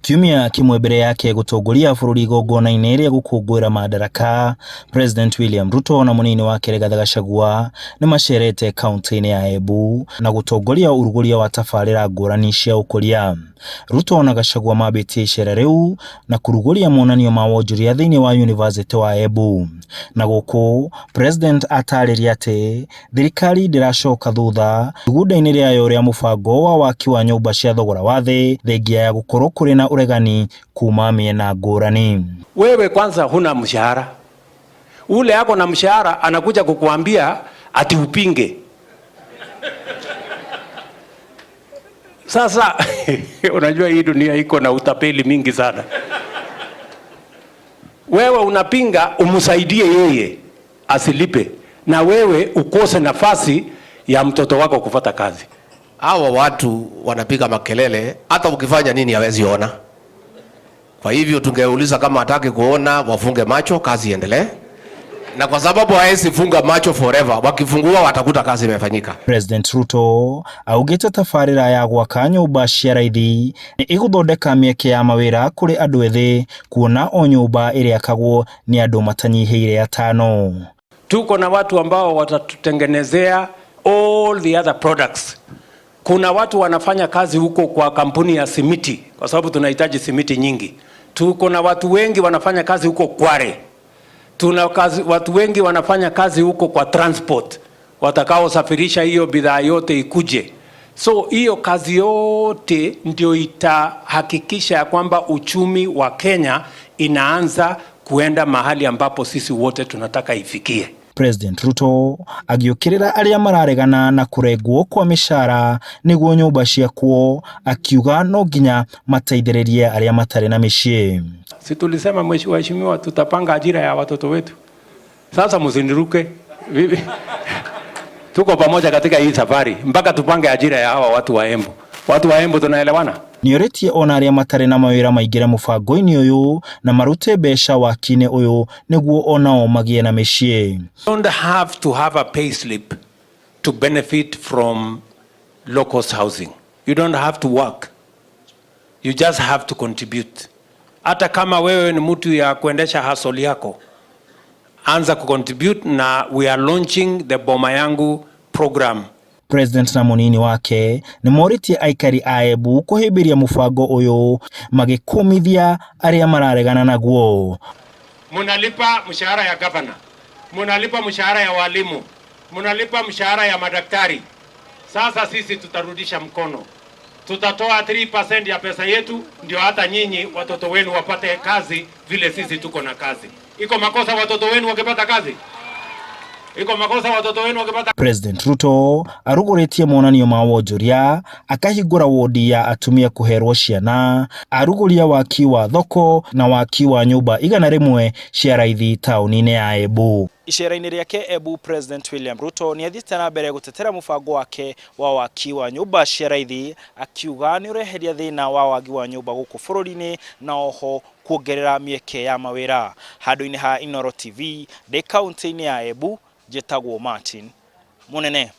Kiumia kĩmwe mbere yake gũtongoria bũrũri igongona-inĩ rĩa gũkũngũĩra Madaraka, President William Ruto na mũnini wake Rigathĩ Gachagua nĩ macerete kaunti-inĩ ya Embu na gũtongoria ũrugũria wa tabarĩra ngũrani cia ũkũria. Ruto na Gachagua mambĩtie icera rĩu na kũrugũria monanio ma wonjoria thĩinĩ wa yunivasĩtĩ wa Embu. Na gũkũ President atarĩria atĩ thirikari ndĩracoka thutha igunda-inĩ rĩayo rĩa mũbango wa waki wa nyũmba cia thogora wa thĩ thengia ya gũkorwo kũrĩ na ũregani kuma mĩena ngũrani. Wewe kwanza huna mshahara, ule ako na mshahara anakuja kukuambia ati upinge. Sasa unajua hii dunia iko na utapeli mingi sana. Wewe unapinga umsaidie yeye asilipe, na wewe ukose nafasi ya mtoto wako kufata kazi. Hawa watu wanapiga makelele, hata ukifanya nini hawezi ona. Kwa hivyo tungeuliza kama hataki kuona, wafunge macho, kazi iendelee. Na kwa sababu hawezi funga macho forever, wakifungua watakuta kazi imefanyika. President Ruto augĩte tabarĩra ya gwaka nyũmba cia raithi nĩ ĩgũthondeka mĩeke ya mawĩra kũrĩ andũ ethĩ kuona o nyũmba ĩrĩakagwo nĩ andũ matanyihĩire atano. Tuko na watu ambao watatutengenezea all the other products. Kuna watu wanafanya kazi huko kwa kampuni ya simiti, kwa sababu tunahitaji simiti nyingi. Tuko na watu wengi wanafanya kazi huko Kware. Tuna kazi, watu wengi wanafanya kazi huko kwa transport, watakaosafirisha hiyo bidhaa yote ikuje. So hiyo kazi yote ndio itahakikisha ya kwamba uchumi wa Kenya inaanza kuenda mahali ambapo sisi wote tunataka ifikie. President Ruto agĩũkĩrĩra arĩa mararegana na kũrengwo kwa mĩcara nĩguo nyũmba ciakwo, akiuga no nginya mateithĩrĩrie arĩa matarĩ na mĩciĩ. Si tulisema mheshimiwa, tutapanga ajira ya watoto wetu. Sasa msiniruke. Vipi? Tuko pamoja katika hii safari mpaka tupange ajira ya hawa watu wa Embu. Watu wa Embu tunaelewana? Nĩorĩtie ona arĩa matarĩ na mawĩra maingĩre mũbango-inĩ ũyũ na marute mbeca waki-inĩ ũyũ nĩguo onao magĩe na mĩciĩ. Don't have to have a pay slip to benefit from low cost housing. You don't have to work. You just have to contribute. Hata kama wewe ni mtu ya kuendesha hustle yako, anza kucontribute na we are launching the Boma Yangu program. President na mũnini wake nĩ morĩtie aikari a Embu kũhĩmbĩria mũbango ũyũ magĩkũmithia arĩa mararegana naguo. Munalipa mshahara ya governor, munalipa mshahara ya walimu, munalipa mshahara ya madaktari. Sasa sisi tutarudisha mkono, tutatoa 3% ya pesa yetu, ndio hata nyinyi watoto wenu wapate kazi vile sisi tuko na kazi. Iko makosa watoto wenu wakipata kazi? Iko makosa watoto wenu wakipata? President Ruto arugũrĩtie monanio ma wonjoria, akahingũra wodi ya atumia kũherwo ciana, arugũria waki wa thoko na waki wa nyũmba 100 cia raithi taũni-inĩ ya Embu. Icera-inĩ rĩake Embu, President William Ruto nĩ athiĩte na mbere gũtetera mũbango wake wa waki wa nyũmba cia raithi, akiuga nĩ ũreheria thĩna wa wagi wa nyũmba gũkũ bũrũri-inĩ na oho kuongerera mĩeke ya mawĩra. Handũ-inĩ ha Inooro TV ndĩ kaunti-inĩ ya Embu, njĩtagwo Martin Munene.